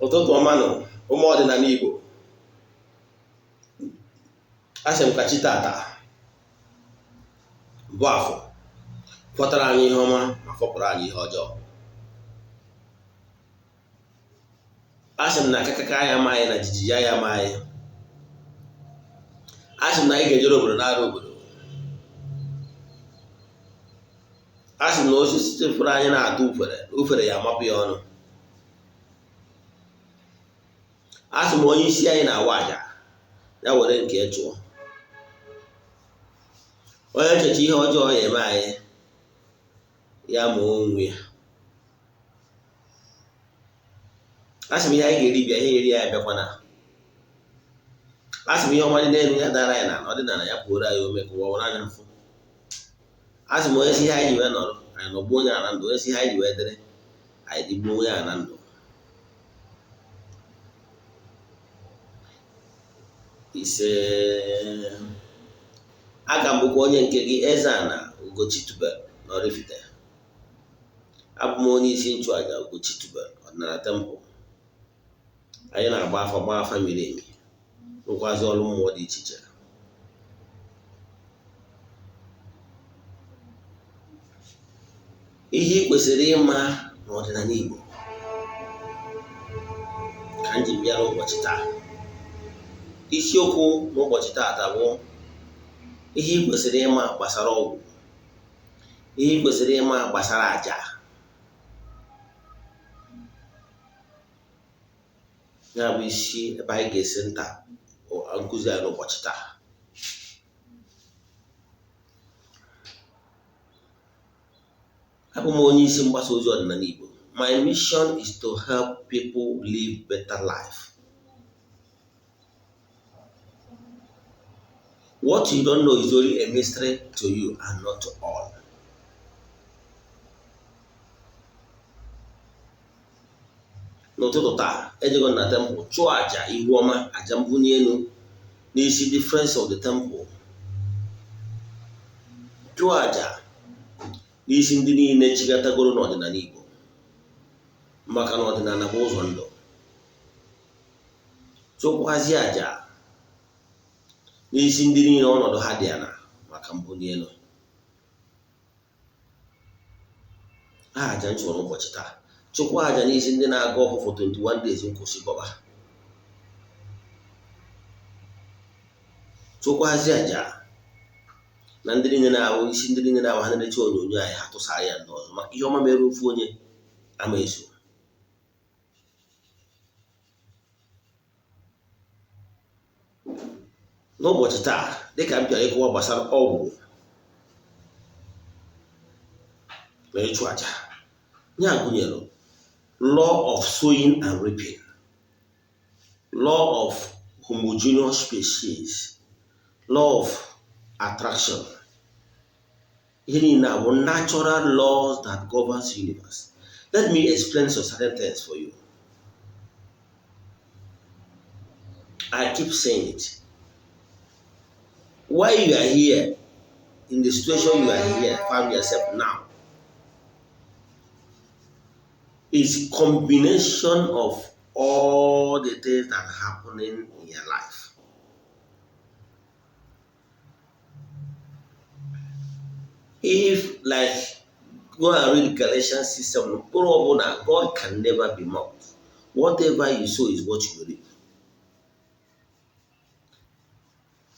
Ụtụtụ ọma nụ, ụmụ ọdịnala Igbo. Asị m ka chi tata bụ afọ fọtara anyị ihe ọma ma fọpụrụ anyị ihe ọjọọ. Asị m na akakaka ya ama anyị na jijiji ya ama anyị. Asị m na anyị ga-ejere obodo na-arụ obodo. Asị m na osisi fụrụ anyị na-atụ ufere, ufere ya amapụ ya ọnụ. Asị m onye isi anyị na-awa aja ya were nke chụọ. Onye echeche ihe ọjọọ ya eme anyị ya ma onwe ya. Asị m ihe anyị ga-eri bịa, ihe eri ya bịakwana. Asị m ihe ọma dị n'elu ya dara anyị n'ala, ọdịnala ya pụoro anyị ome ka ụwa were anya mfụ. Asị m onye si ihe anyị ji wee nọrọ anyị nọgbuo onye ala ndụ, onye si ihe anyị ji wee dịrị anyị dịgbuo onye ala ndụ. Ise, aga m bụkwa onye nke gị, Eze-Ana Ugochitubelu n'Oraifite. Abụ m onye isi nchụaja Ugochitubelu Ọdịnala Temple. Anyị na-agba afa, gbaa afa miri emi, rụkwazi ọrụ mmụọ dị iche iche. Ihe ị kwesịrị ịma n'ọdịnala Igbo ka m ji bịa n'ụbọchị taa. Isiokwu n'ụbọchị taata bụ ihe ị kwesịrị ịma gbasara ọgwụ, ihe ị kwesịrị ịma gbasara àjà. Ya bụ isi ebe anyị ga-esi nta nkụzi anyị n'ụbọchị taa. Abụ m onye isi mgbasa ozi ọdịnala Igbo. My mission is to help people live better life. What you don't know is only a mystery to you and not to all. N'ụtụtụ taa, ejego na temple chụọ àjà ihu ọma, àjà mbunye elu n'isi the friends of the temple, chụọ àjà n'isi ndị niile chigatagoro n'ọdịnala Igbo, maka na ọdịnala bụ ụzọ ndụ. Chụkwazi àjà n'isi ndị niile ọnọdụ ha dị ala maka mbunye elu. Àjà m chụrụ ụbọchị taa, chụkwa àjà n'isi ndị na-aga ọfọ for 21 days nkwụsị gọba. Chụkwazi àjà na ndị niile na-ahụ isi ndị niile na-ahụ ha na-eche onyonyo anyị ha tụsara ya ndị ọzọ, maka ihe ọma mere ofu onye ama ezu. N'ụbọchị taa, dịka m bịara ịkọwa gbasara ọgwụ na ịchụ àjà, ya gụnyere law of sowing and reaping, law of homogeneous species, law of attraction. Ihe niile a bụ natural laws that governs universe. Let me explain some certain things for you. I keep saying it. Why you are here in the situation you are here, found yourself now, is combination of all the things that are happening in your life. If, like, go and read Galatians 6:7, God can never be mocked. Whatever you sow is what you will reap.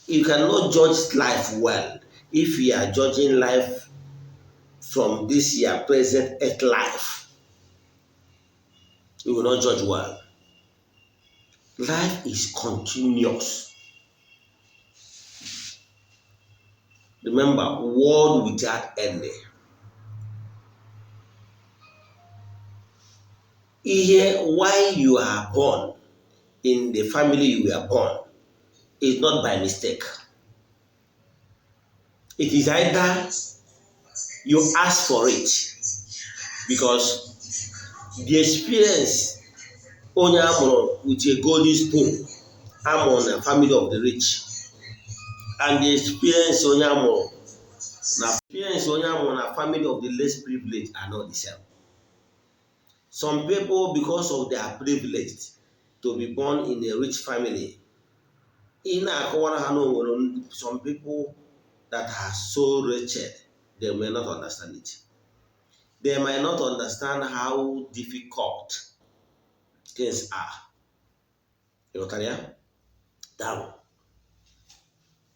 You cannot judge life well if you are judging life from this your present earth life. You will not judge well. Life is continuous. Remember, world without ending. Ihe why you are born in the family you were born is not by mistake. It is either you ask for it, because the experience onye amụrụ with a golden spoon, amụrụ na family of the rich, and the experience onye amụrụ na experience onye amụrụ na family of the less privileged are not the same. Some people, because of their privilege to be born in a rich family, ị na-akọwara ha na o nwere some people that are so wretched, they may not understand it. They might not understand how difficult things are. Ịghọtara ya? Now,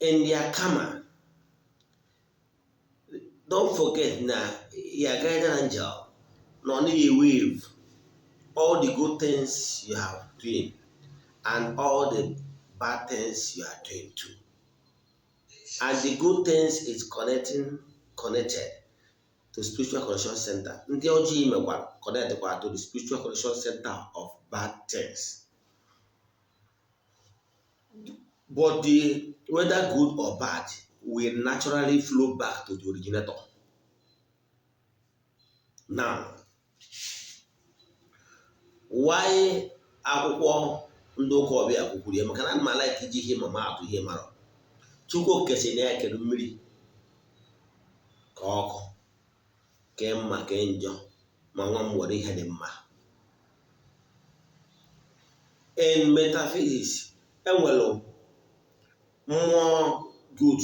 in their karma, don't forget na your guardian angel nọ na-wave all the good things you have doing and all the bad things you are doing too. And the good things is connected to spiritual connection center. Ndị ọjọọ mekwara connect kwa to the spiritual connection center of bad things. But the whether good or bad will naturally flow back to the originator. Now, why akwụkwọ ndị ụka ọbịa kwukwuru ya? Maka na ana m like iji ihe mama atụ ihe mara. Chukwu Okike sị na ya kere mmiri ka ọkụ, kee mma, kee njọ, ma nwa m were ihe dị mma. In metaphysics, enwere more good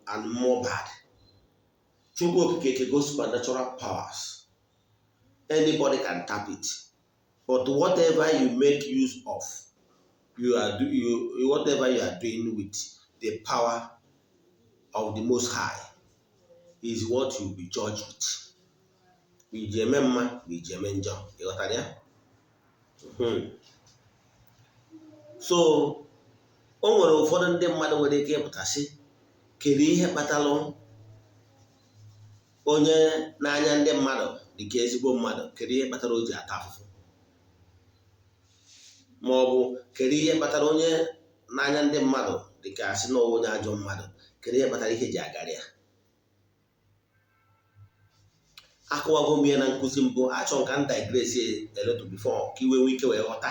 and more bad. Chukwu Okike ekego supernatural powers. Anybody can tap it. But whatever you make use of, you are do you whatever you are doing with the power of the Most High is what you will be judged with. Iji eme mma ma iji eme njọ. Ịghọtara ya? So o nwere ụfọdụ ndị mmadụ nwere ike ịpụtasị, kedu ihe kpatalụ onye n'anya ndị mmadụ dịka ezigbo mmadụ, kedu ihe kpatara o ji ata afụfụ? Ma ọ bụ kedu ihe kpatara onye n'anya ndị mmadụ dịka asị na onye ajọ mmadụ, kedu ihe kpatara ihe ji agara ya? Akọwago m ya na nkụzi mbụ. Achọrọ ka m digress a little before ka iwe nwee ike wee ghọta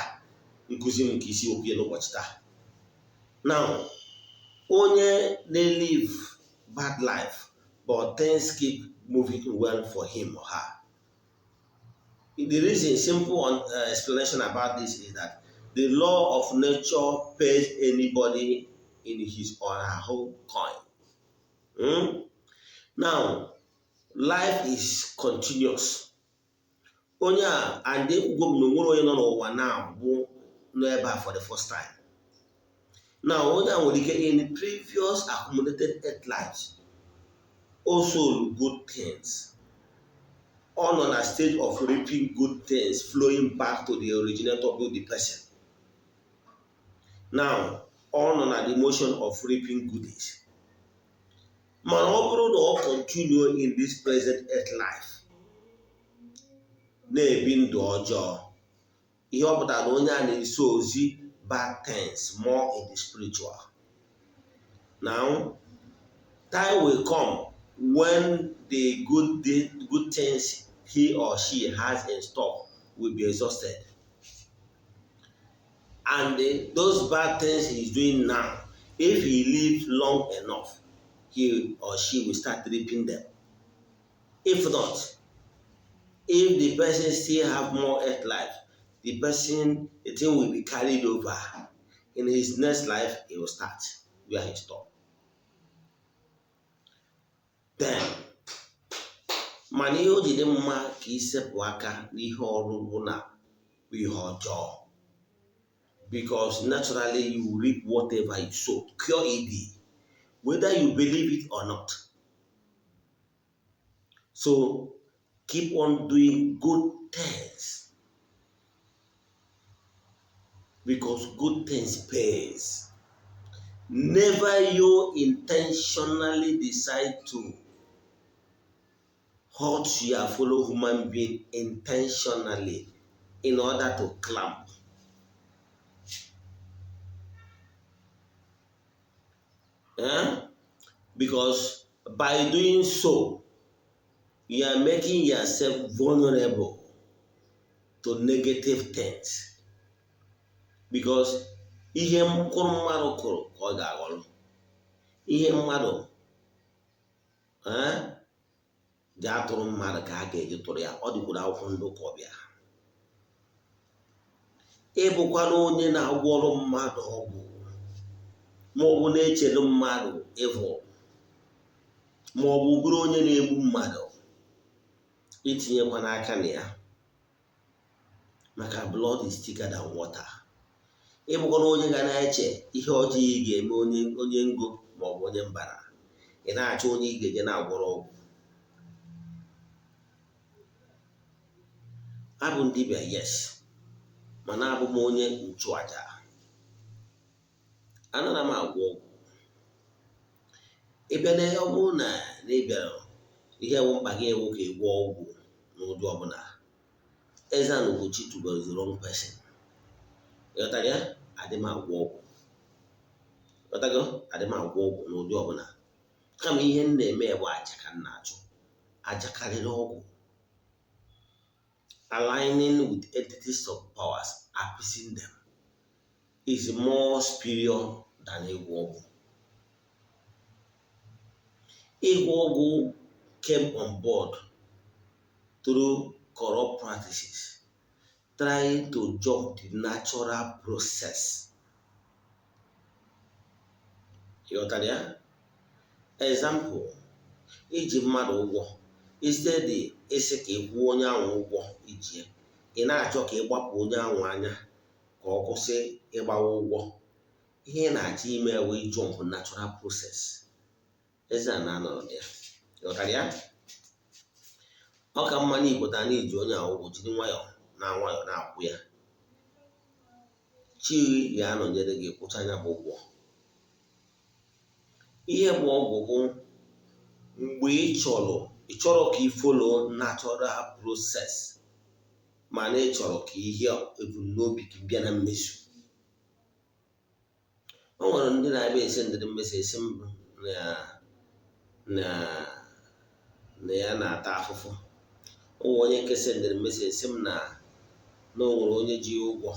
nkụzi m nke isi okwu ya n'ụbọchị taa. Now, onye na-live bad life but things keep moving well for him or her, the reason, simple explanation about this is that the law of nature pays anybody in his or her own coin. Now, life is continuous. Onye a and ekwugo m na onwere onye nọ n'ụwa now bụ nọ ebe a for the first time. Now, onye a nwere ike in previous accumulated earth lives also good things. Ọ nọ na stage of reaping good things flowing back to the originator of the person. Now, ọ nọ na the motion of reaping goodies. Mana ọ bụrụ na ọ continue in this present earth life na-ebi ndụ ọjọọ, ihe ọ pụtara na onye a na-eso ozi bad things more in the spiritual. Now, time will come when the good things he or she has in stock will be exhausted. And those bad things he's doing now, if he lives long enough, he or she will start reaping them. If not, if the person still have more earth life, the thing will be carried over. In his next life, he will start where he stopped. Then, mana ihe o ji dị mma ka isepụ aka n'ihe ọrụrụ na ihe ọjọọ, because naturally you reap whatever you sow. Cure it, whether you believe it or not. So keep on doing good things, because good things pays. Never you intentionally decide to hurt your fellow human being intentionally in order to clamp. Eh? Because by doing so, you are making yourself vulnerable to negative things. Because ihe mkpụrụ mmadụ kụrụ ka ọ ga-aghọrọ. Ihe mmadụ ji atụrụ mmadụ ka a ga-eji tụrụ ya. Ọ dịkwuru akwụkwọ ndị ụka ọbịa. Ịbụkwana onye na-agwọrọ mmadụ ọgwụ, maọbụ na-echere mmadụ evil, maọbụ bụrụ onye na-egbu mmadụ, itinyekwa n'aka na ya, maka blood is thicker than water. Ịbụkwana onye ga na-eche ihe ọjọọ ị ga-eme onye ngo maọbụ onye mbara, ị na-achọ onye ị ga-eje na-agwọrọ ọgwụ. Abụ m dibịa, yes, mana abụ m onye nchụaja. Anara m agwọ ọgwụ. Ịbịa na ọ bụrụ na ị bịara, ihe bụ mkpa gị ewu ka ị gwọọ ọgwụ n'ụdị ọbụla, Eze-Ana Ugochi tubelu the wrong person. Ịghọtara ya? Adị m agwọ ọgwụ. Ịghọtago? Adị m agwọ ọgwụ n'ụdị ọbụla. Kama ihe m na-eme bụ aja ka m na-achụ. Aja karịrị ọgwụ. Aligning with entities of powers, appeasing them, is more superior than ịgwọ ọgwụ. Ịgwọ ọgwụ came on board through corrupt practices, trying to jump the natural process. Ịghọtara ya? Example, iji mmadụ ụgwọ, instead ịsị ka ị kwụọ onye ahụ ụgwọ iji, ị na-achọ ka ị gbapụ onye ahụ anya ka ọ kwụsị ịgbawa ụgwọ. Ihe ị na-achọ ime wee jump natural process. Eze-Ana anọrọ ya. Ịghọtara ya? Ọ ka mma na ikweta na iji onye ahụ ụgwọ, jiri nwayọọ na nwayọọ na-akwụ ya. Chi ga-anọnyere gị kwụcha anya bụ ụgwọ. Ihe bụ ọgwụ bụ mgbe ị chọrọ ka ị follow natural process, mana ị chọrọ ka ihe ebumnobi gị bịa na mmezu. O nwere ndị na-abịa esi ndịrị mmesi esi mbụ na ya na-ata afụfụ. O nwere onye nke sendịrị mmesi esi m na o nwere onye ji ụgwọ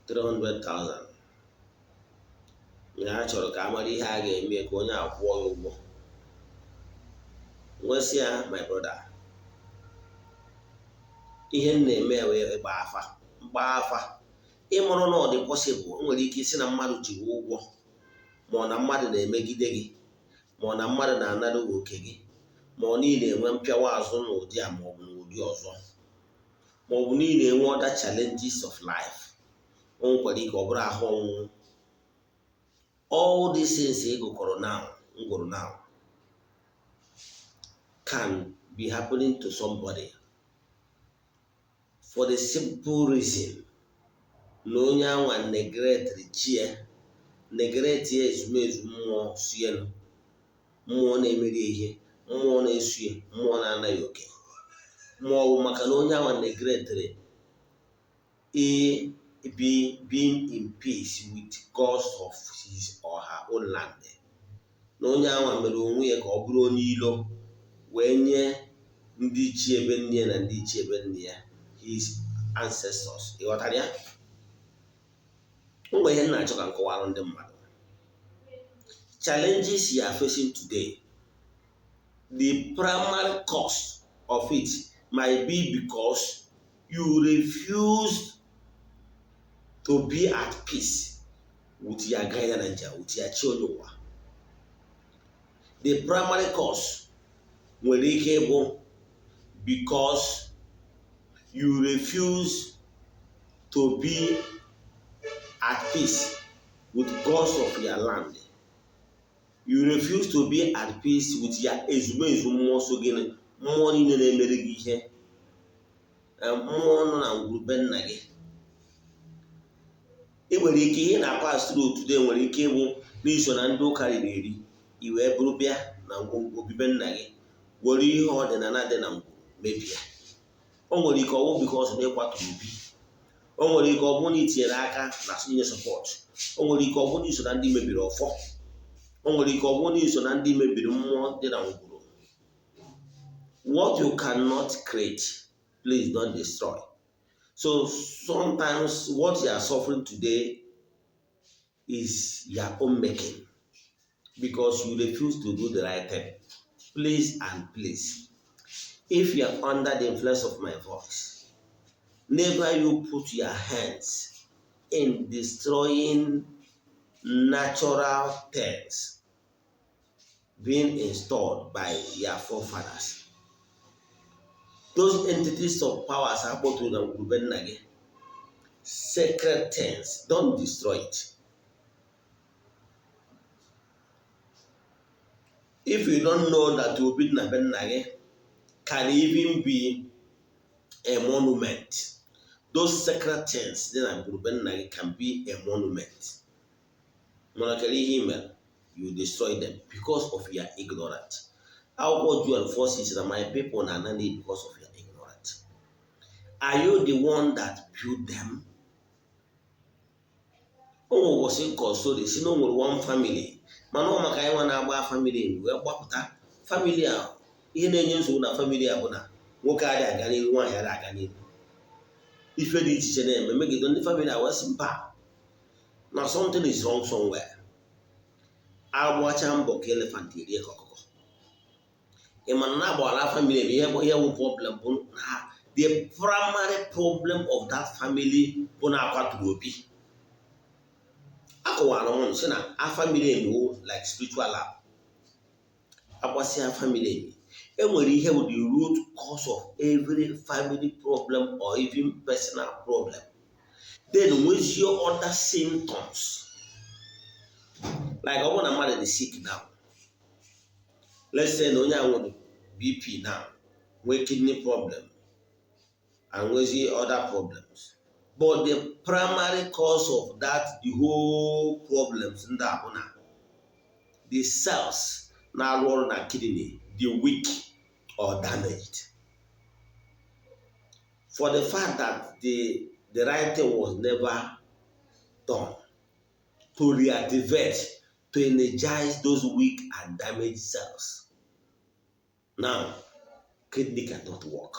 300,000, ya chọrọ ka a mara ihe a ga-eme ka onye akwụọ ya ụgwọ. Nwesị ya, my brother, ihe m na-eme wee ịgba afa mgba afa. Ịmụrụ na ọ dị possible, o nwere ike isi na mmadụ ji ụgwọ, ma ọ na mmadụ na-emegide gị, ma ọ na mmadụ na-anara gị oke gị, ma ọ niile enwe mpịawa azụ n'ụdị a ma ọ bụ n'ụdị ọzọ, ma ọ bụ niile enwe other challenges of life. O nwekwara ike ọ bụrụ ahụ ọnwụnwụ. All these things ị gụkọrọ now, ngụrụ now, can be happening to somebody for the simple reason na onye anwa neglect chi ya, neglect ya ezumezu mmụọ sienụ, mmụọ na-emeri ihe, mmụọ na-esu ya, mmụọ na-anaghị oke, ma ọ bụ maka na onye anwa neglectịrị being in peace with gods of his or her own land, na onye anwa mere onwe ya ka ọ bụrụ onye ilo wee nye ndị ichie ebe nne ya na ndị ichie ebe nne ya, his ancestors. Ịghọtara ya? O nwere ihe m na-achọ ka m kọwara ndị mmadụ. Challenges you are facing today, the primary cause of it might be because you refuse to be at peace with your guardian angel, with your chi onye ụwa. The primary cause nwere ike ịbụ because you refuse to be at peace with gods of your land. You refuse to be at peace with your ezumezu mmụọ so gịnị, mmụọ niile na-emere gị ihe, mmụọ nọ na ngwurube nna gị. Ị nwere ike ihe na-pass through today nwere ike ịbụ n'iso na ndị ụka riri eri, i wee bụrụ bịa na obibe nna gị were ihe ọdịnala dị na ngwuru mebie. O nwere ike ọwụ because na ịkwaturu obi. O nwere ike ọ bụrụ na itinyere aka na inye support. O nwere ike ọ bụrụ na iso na ndị mebiri ọfọ. O nwere ike ọ bụrụ na iso na ndị mebiri mmụọ dị na ngwuru. What you cannot create, please don't destroy. So sometimes what you are suffering today is your own making because you refuse to do the right thing. Please and please, if you are under the influence of my voice, Never you put your hands in destroying natural things being installed by your forefathers. Those entities of powers akpọtụrụ na ngwurube nna gị, sacred things, don't destroy it. If you don't know that obi dị na be nna gị can even be a monument, those sacred things dị na ngwurube nna gị can be a monument, mana kedu ihe i mere? You destroy them because of your ignorance. Akwụkwọ Joel 4:6 na my people na-ana n'iyi because of your ignorance. Are you the one that built them? O nwere ụbọchị nkọ story si na o nwere one family, mana ọ maka anyị nwa na-agba family wee gbapụta family a. Ihe na-enye nsogbu na family a bụ na nwoke adịghị aga n'ihu, nwaanyị adịghị aga n'ihu, ife dị iche iche na-eme megide ndị family a. Wee sị mba, na something is wrong somewhere. Agbacha mbọ ka elephant erie ka ọkụkọ. Ị ma na agbara family bụ ihe bụ problem bụ na the primary problem of that family bụ na akwaturu obi. Akọwara m sị na afa miri emi wụ like spiritual lab. Agbasịa family emi, enwere ihe bụ the root cause of every family problem or even personal problem, then nwezie other symptoms. Like ọ bụrụ na mmadụ dị sick now, let's say na onye a nwere BP now, nwee kidney problem and nwezie other problems, but the primary cause of that, the whole problems ndị a, bụ na the cells na-arụ ọrụ na kidney dị weak or damaged, for the fact that the right thing was never done to reactivate, to energize those weak and damaged cells. Now kidney cannot work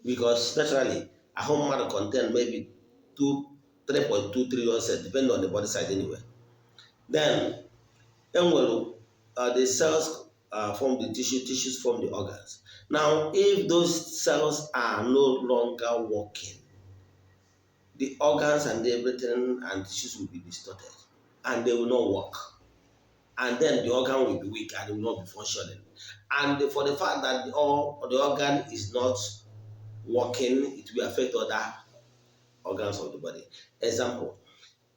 because naturally ahụ mmadụ contain maybe 2 3.2 trillion cells, depending on the body size. Anyway, then enwere the cells form the tissue, tissues form the organs. Now if those cells are no longer working, the organs and everything and tissues will be distorted and they will not work, and then the organ will be weak and it will not be functioning. And for the fact that the organ is not working, it will affect other organs of the body. Example,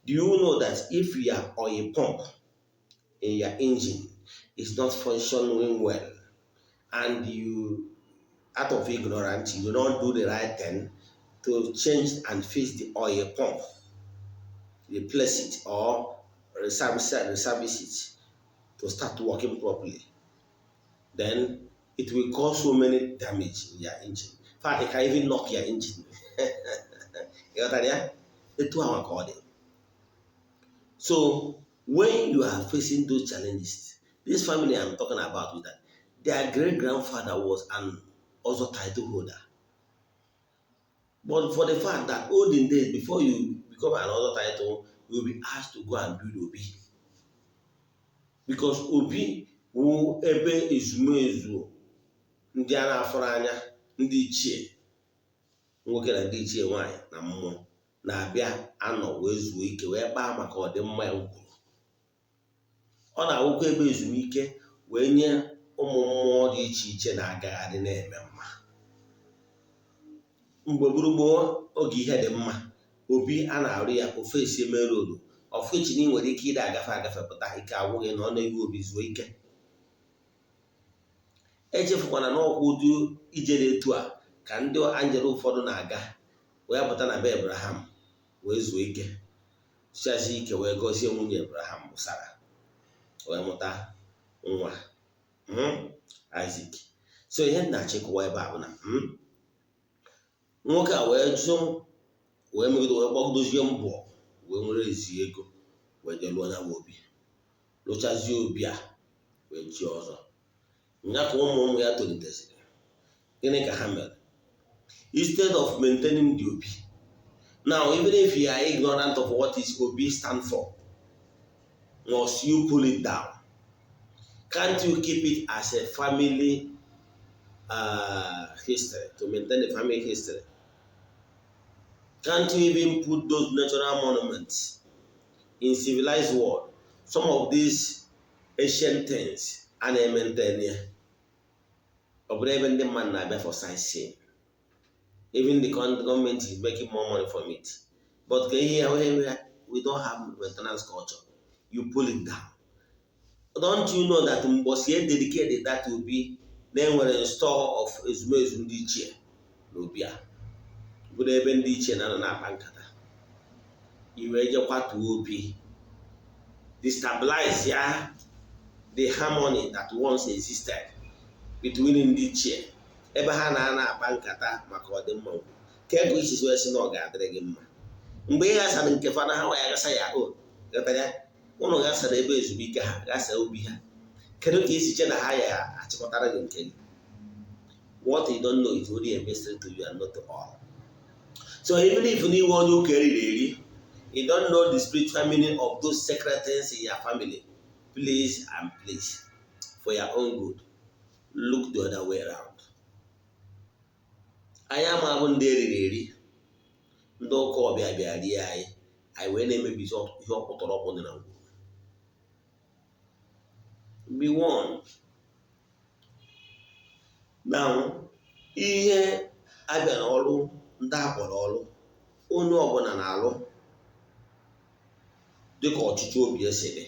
do you know that if your oil pump in your engine is not functioning well and you, out of ignorance, you don't do the right thing to change and fix the oil pump, replace it or reservice it to start working properly, then it will cause so many damage in your engine. In fact, it can even knock your engine. Ịghọtara ya? Etu ahụ ka ọ dị. So when you are facing those challenges, this family I'm talking about, with that their great grandfather was an also title holder, but for the fact that olden days, before you become an other title, you will be asked to go and build obi, because obi wụ ebe ezumezu ndị a na-afụrụ anya, ndị ichie nwoke na ndị ichie nwaanyị na mmụọ na-abịa anọ wee zuo ike, wee kpaa maka ọdịmma ya kwuru. Ọ na-awụkwa ebe ezumike wee nye ụmụ mmụọ dị iche iche na-agagharị na-eme mma. Mgbe gburugburu oge ihe dị mma, obi a na-arụ ya ofe esi eme road ọfụchi na ị nwere ike ịda agafe agafe pụta, ike agwụghị na ọ na-ewu obi zuo ike. Echefukwana na ọkwa ụdị ijere etu a ka ndị anjelu ụfọdụ na-aga wee pụta na be Abraham wee zuo ike, chiazie ike, wee gọzie nwunye Abraham bụ Sara, wee mụta nwa Isaac. So ihe m na-achịkọwa ebe a bụ na nwoke a wee jụ, wee megide, wee gbagodozie mbọ, wee nwere ezi ego wee jee lụọ ya bụ obi, lụchazie obi a wee chi ọzọ ya. Ka ụmụ ụmụ ya toliteziri, gịnị ka ha mere? Instead of maintaining the obi now, even if you are ignorant of what is obi stand for, must you pull it down? Can't you keep it as a family history, to maintain the family history? Can't you even put those natural monuments in civilized world? Some of these ancient things a na-emaintain ya, ọ bụrụ ebe ndị mmadụ na-abịa for sightseeing. Even the government is making more money from it. But ka ihe ya, we don't have maintenance culture. You pull it down. Don't you know that mgbosi e dedicated that obi, na enwere store of ezumezu ndị ichie n'obi a, bụrụ ebe ndị ichie na-anọ na-akpa nkata, i wee je kwatuo obi, destabilize ya, the harmony that once existed between ndị ichie, ebe ha na-ana akpa nkata maka ọdịmma ngwu ka ego isi wee sị na ọ ga-adịrị gị mma mgbe ị ghasara nke fana ha ya gasa ya o ghọtara ya. Ụnụ ghasara ebe ezumike ha, ghasa obi ha. Kedu ka isi che na ha ya achịkọtara gị nke gị? What you don't know is only a mystery to you and not to all. So even if n'iwe onye ụka eriri eri, you don't know the spiritual meaning of those sacred things in your family, please and please, for your own good, look the other way around. Anyị ama bụ ndị eriri eri, ndị ụka ọbịa bịa rie anyị, anyị wee na-emebizi ihe ọkpụtọrọkpụ dị na ngwuru. Be warned. Now, ihe abịa n'ọrụ ndị akpọrọ ọrụ, onye ọbụla na-alụ dịka ọchịchị obi esi dị,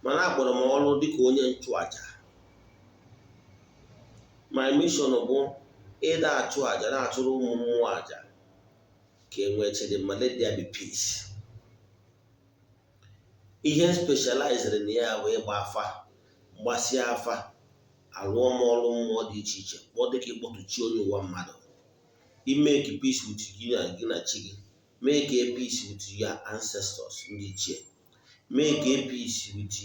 mana akpọrọ m ọrụ dịka onye nchụaja. My mission bụ ịda achụ aja, na-achụrụ ụmụ mmụọ aja ka e nwee chidimma, let there be peace. Ihe specialized na ya bụ ịgba afa, mgbasịa afa, alụọ m ọrụ mmụọ dị iche iche, kpọọ dịka ịkpọtụ chi onye ụwa mmadụ, imake peace with gị na gị na chi gị, make a peace with your ancestors, ndị ichie, make a peace with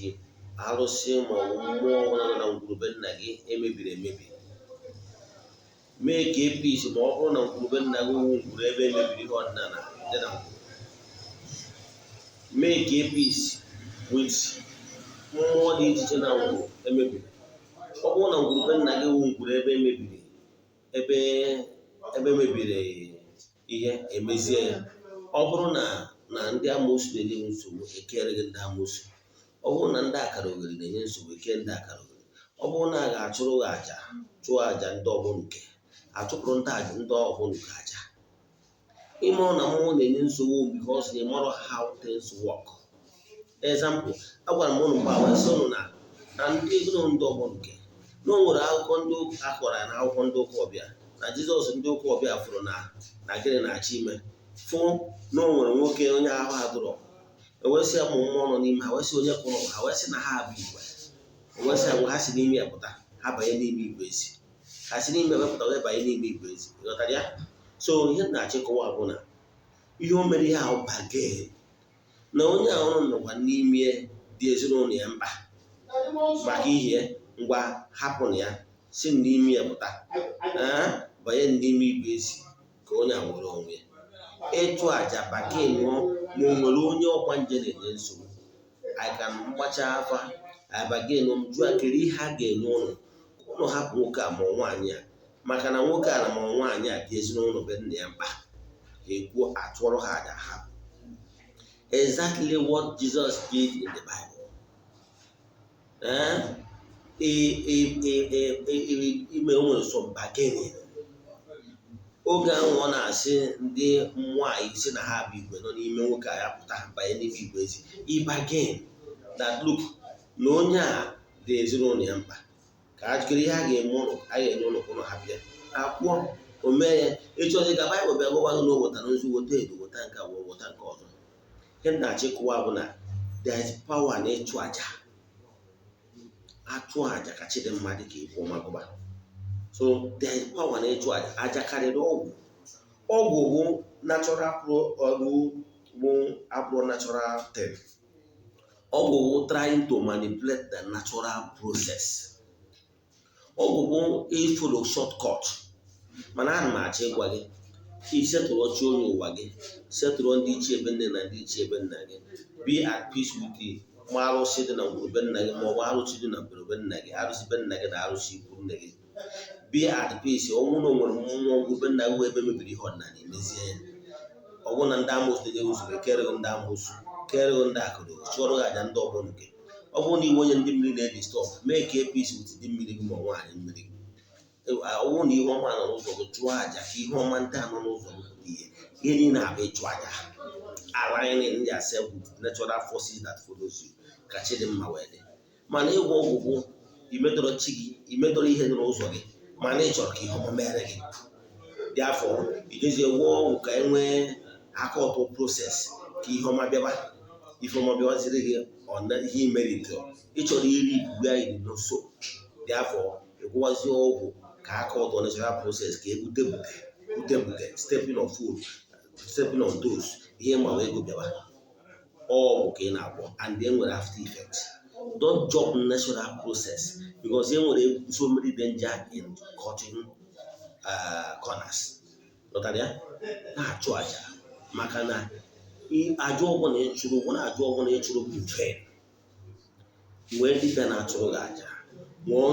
arụsị maọbụ mmụọ ọbụla nọ na ngwurube nna gị emebiri emebi, make a peace ma ọ bụrụ na ngwurube nna gị wụ ngwuru ebe emebiri ihe ọdịnala dị na ngwuru, make a peace with mmụọ dị iche iche na ngwuru emebiri. Ọ bụrụ na ngwurube nna gị wụ ngwuru ebe emebiri, ebe mebiri ihe, emezie ya. Ọ bụrụ na ndị amoosu na-enye nsogbu, ekere gị ndị amoosu. Ọ bụrụ na ndị akara oghere na-enye nsogbu, eke ndị akara oghere. Ọ bụrụ na a ga-achụrụ gị àjà, chụọ àjà ndị ọgbọ nke achụpụrụ ndị àjà, ndị ọgbọ nke àjà. Ime na mmụọ na-enye nsogbu because na ịmarọ how things work. Example, agwara m ụnụ mgbe a wee sị ụnụ na ndị ezinụlọ ndị ọgbọ nke na o nwere akụkọ ndị akọrọ ya na akwụkwọ ndị ụka ọbịa na Jizọs. Ndị ụka ọbịa fụrụ na gịnị na-achọ ime, fụ na o nwere nwoke onye ahụ adụrọ, ewesị ya ụmụ mmụọ nọ n'ime ha, wesị onye kụrụ ha, wesị na ha bụ igwe, ewesị ya ha si n'ime ya pụta, ha banye n'ime igwe ezi, ha si n'ime wepụta wee banye n'ime igwe ezi. Ịghọtara ya? So ihe na-achịkọwa bụ na ihe o mere ihe ahụ bargain na onye ahụ nọkwa n'ime dị ezinụlọ ya mkpa maka ihe ngwa, hapụ na ya si n'ime ya pụta, banye n'ime igwe ezi ka onye a nwere onwe ya. Ịchụ àjà bargain ma o nwere onye ọgbanje na-enye nsogbu, anyị ka mgbacha afa bargain m jụọ kedu ihe a ga-enye ụnụ ka ụnụ hapụ nwoke a ma nwaanyị a, maka na nwoke a na ma nwaanyị a dị ezinụlọ be nna ya mkpa. Ha ekwuo, atụọrọ ha àjà, hapụ. Exactly what Jesus did in the Bible. Ime o nwere some bargaining oge ahụ ọ na-asị ndị nwaanyị si na ha bụ igwe nọ n'ime nwoke a ya pụta banye n'ime igwe ezi. I bargain that look, na onye a dị ezinụlọ ya mkpa, ka a jikere ihe a ga-eme ụlọ, a ga-enye ụlọ ka ụlọ ha bịa akwụọ o mee ya. Ịchọzi ka Baịbụl bịa gwa gị na o wetara nzu, weta edo, weta nke a, weta nke ọzọ. Ihe m na-achọ ịkụwa bụ na there is power na ịchụ àjà. Achụ àjà ka Chidimma dị ka ikwu ọma gụba. So there is power na ịchụ àjà. Àjà karịrị ọgwụ. Ọgwụ bụ natural pro, ọgwụ bụ abụrụ natural thing. Ọgwụ bụ trying to manipulate the natural process. Ọgwụ bụ ifollow shortcut. Mana ana m achọ ịgwa gị, isetụrụ chi onye ụwa gị, setụrụ ndị ichie ebe nne na ndị ichie ebe nna gị, be at peace with the ma arụsị dị na ngwurube nna gị, ma ọ bụ arụsị dị na ngwurube nna gị, arụsị be nna gị na arụsị ikwu nne gị. Be at peace. Ọnwụ na o nwere mmụọ ngwube nna gị ebe mebiri ihe ọdịnala, emezie ya. Ọ bụrụ na ndị amoosu na-enye nsogbu, ekereghị ndị amoosu, kereghị ndị akụrụ, chụọrọ gị aja ndị ọgbọ nke. Ọ bụrụ na iwe onye ndị mmiri na-edisturb, mee ka peace with ndị mmiri gị ma nwaanyị mmiri gị. Ọ bụrụ na ihe ọma nọ n'ụzọ gị, chụọ aja ka ihe ọma ndị a nọ n'ụzọ gị pụta ihe. Ihe niile abụ ịchụ aja, aligning yourself with natural forces that follows you, ka chi dị mma wee dị. Mana ịgwọ ọgwụ bụ imedọrọ chi gị, imedọrọ ihe dị n'ụzọ gị, mana ị chọrọ ka ihe ọma mere gị. Dị afọ ijezie gwọọ ọgwụ ka e nwee aka ọtọ process ka ihe ọma bịaba, ife ọma bịawaziri gị. Ihe imerite ị chọrọ iri ikuku ya iri n'nso dị afọ, ịgwọwazie ọgwụ ka aka ọtọ natural process ka ebute bute bute bute, stepping on food, stepping on toes, ihe ma wee ego bịawa. Ọgwụ ka ị na-agwọ and e nwere after effect. Don't jump natural process because e nwere so many danger in cutting corners. Ghọtara ya? Na-achụ aja maka na aja ọbụla ịchụrụ ụgwọ na aja ọbụla ịchụrụ bụ vain. Nwee dibịa na-achụrụ gị aja, nwee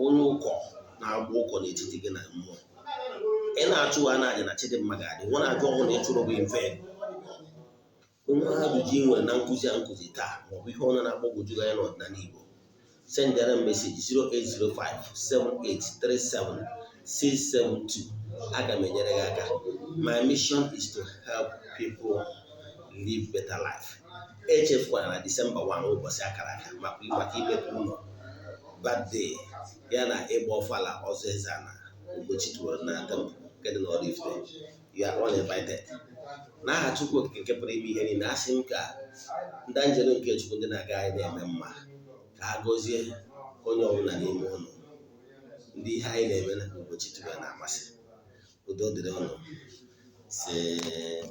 onye ụkọ na-agba ụkọ n'etiti gị na mmụọ. Ị na-achụ ha na aja na chidimma ga-adị. Nwe na-aja ọbụla ịchụrụ bụ vain. Onwe ajụjụ ị nwere na nkụzi a nkụzi taa maọbụ ihe ọnụ na-agbagwoju gị anya n'ọdịnala Igbo, sendere m message 08057837672. Aga m enyere gị aka. My mission is to help people live better life. Echefukwara na Disemba 1, ụbọchị akara aka maka imepe ụlọ, birthday ya na ịgba ọfala ọzọ eze na Ugochi tụrụ na temple nke dị n'Oraifite. You are all invited. N'aha Chukwu Okike nke pụrụ ime ihe niile, asị m ka ndị anjelu nke Chukwu, ndị na-aga anyị na-eme mma, ka ha gọzie onye ọbụla n'ime ụlọ ndị ihe anyị na-eme na Ugochi tụrụ na-amasị. Udo dịrị ụnụ. See.